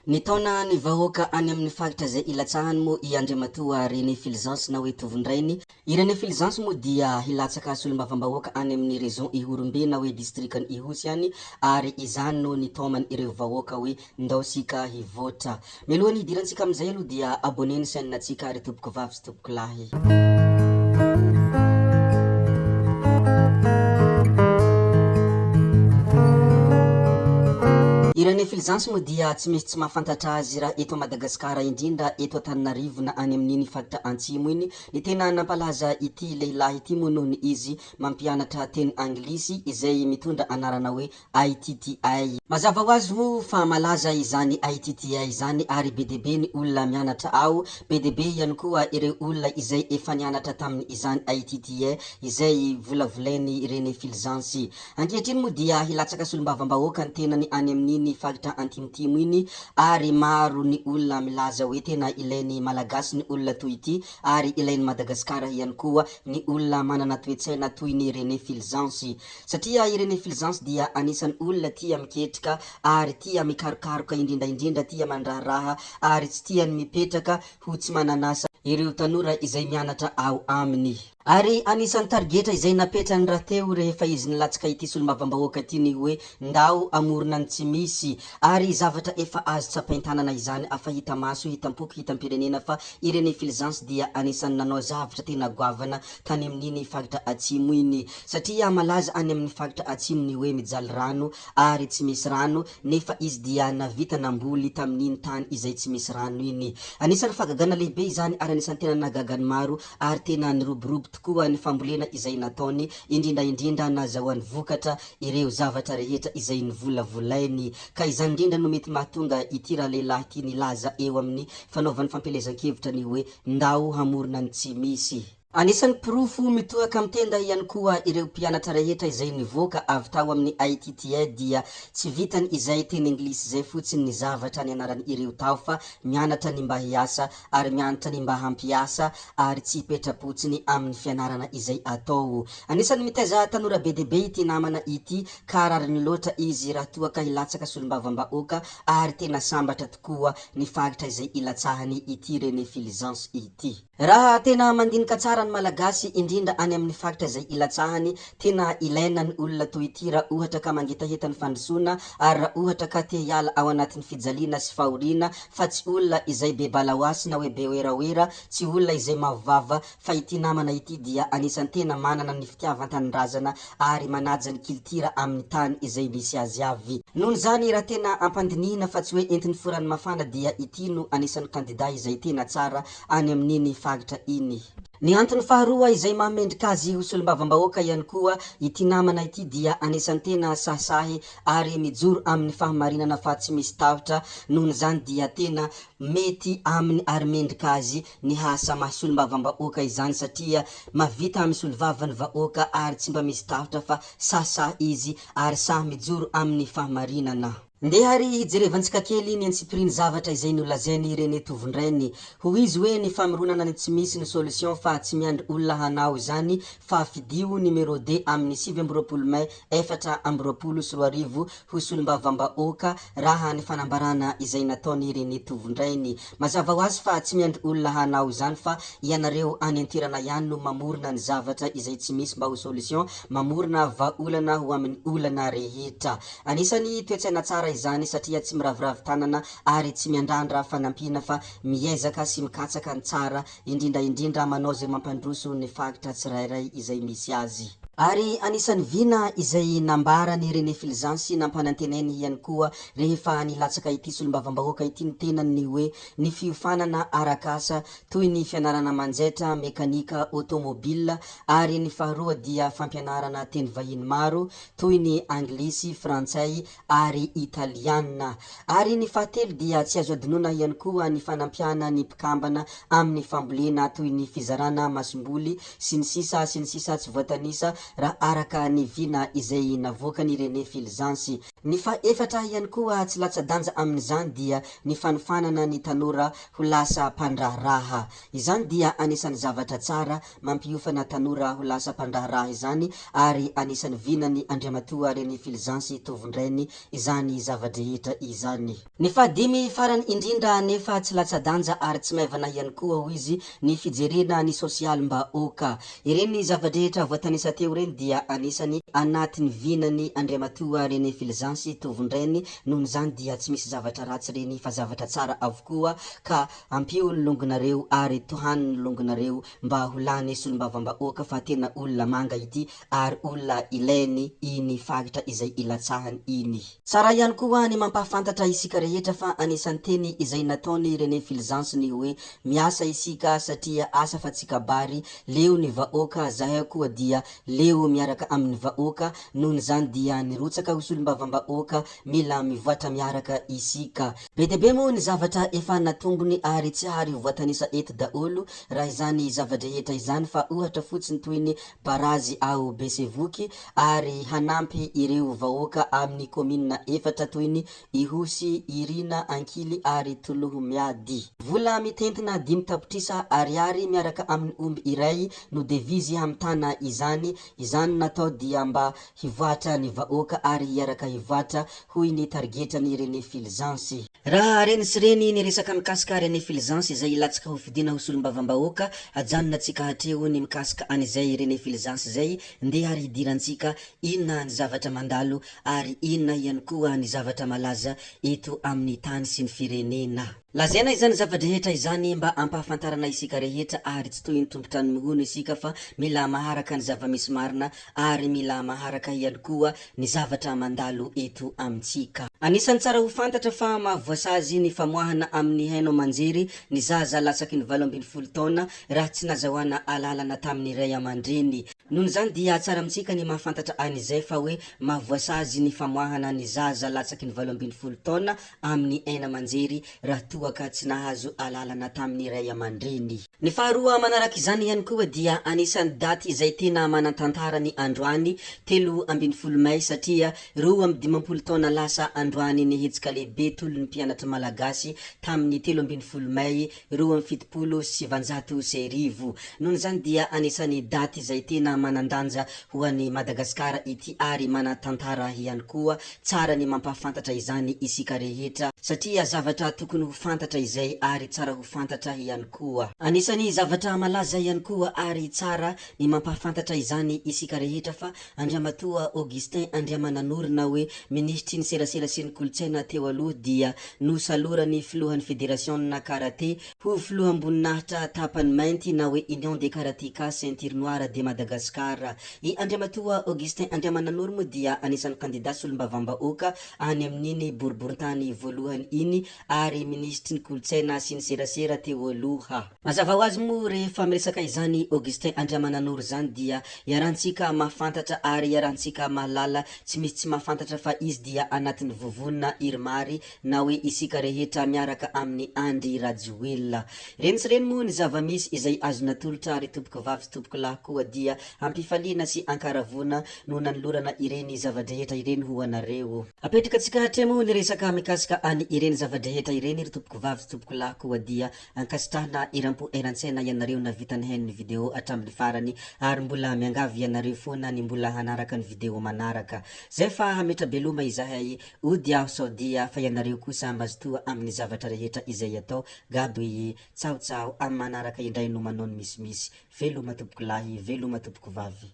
Nitaona ny vahoaka any amin'ny faritra izay ilatsahany moa i Andriamatoa René Fulgence na hoe Tovondrainy. I René Fulgence moa dia hilatsaka solombavambahoaka any amin'ny Région Ihorombe na hoe distrikan'i Ihosy any ary izany no nitaomany ireo vahoaka hoe ndao sika hivoatra. Mialohan'ny hidirantsika amin'izay aloha dia abonner ny chaîne ntsika ry tompoko vavy sy tompoko lahy. I René Fulgence moa dia tsy misy tsy mahafantatra azy raha eto Madagasikara indrindra eto Antananarivo na any amin'iny faritra Antsimo iny. Ny tena nampalaza ity lehilahy ity moa noho ny izy mampianatra teny anglisy izay mitondra anarana hoe ITTI. Mazava ho azy moa fa malaza izany ITTI izany ary be dia be ny olona mianatra ao, be dia be ihany koa ireo olona izay efa nianatra tamin' izany ITTI izay volavolain' René Fulgence. Ankehitriny moa dia hilatsaka solombavambahoaka ny tenany any amin'iny faritra Antimotimo iny ary maro ny olona milaza hoe tena ilain'ny Malagasy ny olona toy ity ary ilain'i Madagasikara ihany koa ny olona manana toe-tsaina toy ny René Fulgence. Satria i René Fulgence dia anisan'ny olona tia miketrika ary tia mikarokaroka indrindra indrindra tia mandraharaha ary tsy tia ny mipetraka ho tsy manan'asa ireo tanora izay mianatra ao aminy. Ary anisan'ny tarigetra izay napetrany rahateo rehefa izy nilatsaka ity solombavambahoaka ity ny hoe ndao amorona ny tsy misy ary zavatra efa azo tsapain-tanana izany afa hita maso hitam-poko hitam-pirenena fa i René Fulgence dia anisan'ny nanao zavtra tena goavana tany amin'iny faritra atsimo iny satria malaza any amin'ny faritra atsimo ny hoe mijaly rano ary tsy misy rano nefa izy dia navita namboly tamin'iny tany izay tsy misy rano iny. Anisan'ny fahagagana lehibe izany ary anisan'ny tena nahagaga ny maro ary tena niroborobo tokoa ny fambolena izay nataony indrindra indrindra nahazahoany vokatra ireo zavatra rehetra izay novolavolainy ka izany indrindra no mety mahatonga ity ralehilahy ity nilaza eo amin'ny fanaovany fampielezan-kevitra ny hoe ndao hamorona ny tsy misy. Anisan'ny porofo mitohaka amin'ny tenda ihany koa ireo mpianatra rehetra izay nivoaka avy tao amin'ny ITTE dia tsy vitany izay teny anglisy izay fotsiny ny zavatra nianarany ireo tao fa mianatra ny mba hiasa ary mianatra ny mba hampiasa ary tsy hipetra-potsiny amin'ny fianarana izay atao. Anisan'ny mitaiza tanora be dia be ity namana ity ka rariny loatra izy raha toa ka hilatsaka solombavambahoaka ary tena sambatra tokoa ny faritra izay ilatsahany ity René Fulgence ity. Raha tena mandinika tsara ny Malagasy, indrindra any amin'ny faritra izay ilatsahany, tena ilaina ny olona toy ity raha ohatra ka mangetaheta ny fandrosoana ary raha ohatra ka te hiala ao anatin'ny fijaliana sy fahoriana fa tsy olona izay be balaoasy na hoe be werawera, tsy olona izay mavo vava fa ity namana ity dia anisan'ny tena manana ny fitiavan-tanindrazana ary manaja ny kiltira amin'ny tany izay misy azy avy. Noho izany raha tena ampandinihina fa tsy hoe entin'ny forany mafana dia ity no anisan'ny kandida izay tena tsara any amin'iny faritra iny. Ny antony faharoa izay maha mendrika azy ho solombavambahoaka ihany koa ity namana ity dia anisan'ny tena sahisahy ary mijoro amin'ny fahamarinana fa tsy misy tahotra, nohon'izany dia tena mety aminy ary mendrika azy ny asa maha solombavambahoaka izany satria mavita misolovava ny vahoaka ary tsy mba misy tahotra fa sahisahy izy ary sahy mijoro amin'ny fahamarinana. Ndeha ary hijerevantsika kely ny antsipiriany zavatra izay nolazain'i René Tovondrainy. Ho izy hoe ny famoronana ny tsy misy no solution fa tsy miandry olona hanao izany fa fidio numéro deux amin'ny 29 mai 2024 ho solombavambahoaka raha ny fanambarana izay nataon'i René Tovondrainy. Mazava ho azy fa tsy miandry olona hanao izany fa ianareo any an-toerana ihany no mamorona ny zavatra izay tsy misy mba ho solution, mamorona vahaolana ho amin'ny olana rehetra. Anisan'ny toe-tsaina tsara izany satria tsy miraviravy tanana ary tsy miandrandra fanampiana fa miezaka sy mikatsaka ny tsara, indrindra indrindra manao izay mampandroso ny faritra tsirairay izay misy azy. Ary anisan'ny vina izay nambaran'i René Fulgence nampanantenainy ihany koa rehefa nilatsaka ity solombavambahoaka ity ny tenany ny hoe ny fiofanana arak'asa toy ny fianarana manjaitra, mekanika, automobile ary ny faharoa dia fampianarana teny vahiny maro toy ny anglisy, frantsay ary italiana. Ary ny fahatelo dia tsy azo adinoina ihany koa ny fanampiana ny mpikambana amin'ny fambolena toy ny fizarana masomboly sy ny sisa sy ny sisa tsy voatanisa. raha araka ny vina izay navoakan'i René Fulgence. Ny fahefatra ihany koa tsy latsa-danja amin'izany dia ny fanofanana ny tanora ho lasa mpandraharaha. Izany dia anisan'ny zavatra tsara mampiofana tanora ho lasa mpandraharaha izany ary anisan'ny vinan'i Andriamatoa René Fulgence Tovondrainy izany zava-drehetra izany. Ny fahadimy farany indrindra nefa tsy latsa-danja ary tsy maivana ihany koa hoy izy ny fijerena ny sosialim-bahoaka. Ireny zava-drehetra voatanisa teo ireny dia anisany anatin'ny vinan'i Andriamatoa René Fulgence Tovondrainy, nohon'izany dia tsy misy zavatra ratsy ireny fa zavatra tsara avokoa ka ampio ny longonareo ary tohano ny longonareo mba ho lany solombavambahoaka fa tena olona manga ity ary olona ilainy iny faritra izay ilatsahany iny. Tsara ihany koa ny mampahafantatra isika rehetra fa anisan'ny teny izay nataon'i René Fulgence ny hoe miasa isika satria asa fa tsy kabary, leo ny vahoaka, zahay koa dia leo miaraka amin'ny vahoaka, nohon'izany dia nirotsaka ho solombavambahoaka, mila mivoatra miaraka isika. Be dia be moa ny zavatra efa natombony ary tsy hary ho voatanisa eto daholo raha izany zava-drehetra izany fa ohatra fotsiny toy ny barazy ao Besevoky ary hanampy ireo vahoaka amin'ny kaominina efatra toy ny Ihosy, Irina, Ankily ary Tolohomiady. Vola mitentina 5 tapitrisa ariary miaraka amin'ny omby iray no devizy hamitana izany. Izany natao dia mba hivoatra ny vahoaka ary hiaraka hivoatra hoy ny tarigetran'i René Fulgence. Raha reny sy reny ny resaka mikasika René Fulgence izay hilatsaka ho fidiana ho solombavambahoaka, ajanona tsika hatreo ny mikasika an'izay René Fulgence izay, ndeha ary hidirantsika inona ny zavatra mandalo ary inona ihany koa ny zavatra malaza eto amin'ny tany sy ny firenena. Lazaina izany zava-drehetra izany mba ampahafantarana isika rehetra ary tsy toy ny tompon-trano mihono isika fa mila maharaka ny zava-misy marina ary mila maharaka ihany koa ny zavatra mandalo eto amintsika. Anisan'ny tsara ho fantatra fa mahavoasazy ny famoahana amin'ny haino aman-jery ny zaza latsaky ny 18 taona raha tsy nazahoana alalana tamin'ny ray aman-dreny. Noho izany dia tsara amintsika ny mahafantatra an'izay fa hoe mahavoasazy ny famoahana ny zaza latsaky ny 18 taona amin'ny aina aman-jery raha toa ka tsy nahazo alalana tamin'ny ray aman-dreny. Ny faharoa manaraka izany ihany koa dia anisan'ny daty izay tena manan-tantara ny androany 13 mai satria 52 taona lasa androany ny hetsika lehibe tolon'ny mpianatra malagasy tamin'ny 13 mai 1972. Noho izany dia anisan'ny daty izay tena manan-danja ho an'i Madagasikara ity ary manan-tantara ihany koa. Tsara ny mampahafantatra izany isika rehetra satria zavatra tokony ho fantatra izay ary tsara ho fantatra ihany koa. Anisan'ny zavatra malaza ihany koa ary tsara ny mampahafantatra izany isika rehetra fa Andriamatoa Augustin Andriamananorina hoe Minisitry ny serasera sy ny kolontsaina teo aloha dia nosaloran'ny filohan'ny federasiona karate ho filoham-boninahitra tapany mainty na hoe Union des Karatékas Ceinture Noire de Madagascar. I Andriamatoa Augustin Andriamananoro moa dia anisan'ny kandida solombavambahoaka any amin'iny boriborintany voalohany iny ary minisitry ny kolontsaina sy ny serasera teo aloha. Mazava ho azy moa rehefa miresaka izany Augustin Andriamananoro izany dia iarahantsika mahafantatra ary iarahantsika mahalala tsy misy tsy mahafantatra fa izy dia anatin'ny vovonina Irmary na hoe isika rehetra miaraka amin'i Andry Rajoelina. Reny sy reny moa ny zava-misy izay azo natolotra ry tompokovavy sy tompokolahy koa dia ampifaliana sy ankaravoana no nanolorana ireny zava-drehetra ireny ho anareo. Apetraka antsika hatreo moa ny resaka mikasika any ireny zava-drehetra ireny ry tompokovavy sy tompokolahy koa dia ankasitrahana eram-po eran-tsaina ianareo navita nihaino ny video hatramin'ny farany ary mbola miangavy ianareo foana ny mbola hanaraka ny video manaraka. Zay fa hametra-beloma izahay Ody aho sao dia fa ianareo kosa mazotoa amin'ny zavatra rehetra izay atao gaby tsaho tsaho amin'ny manaraka indray no manao ny misimisy. Veloma tompokolahy, veloma tompokovavy.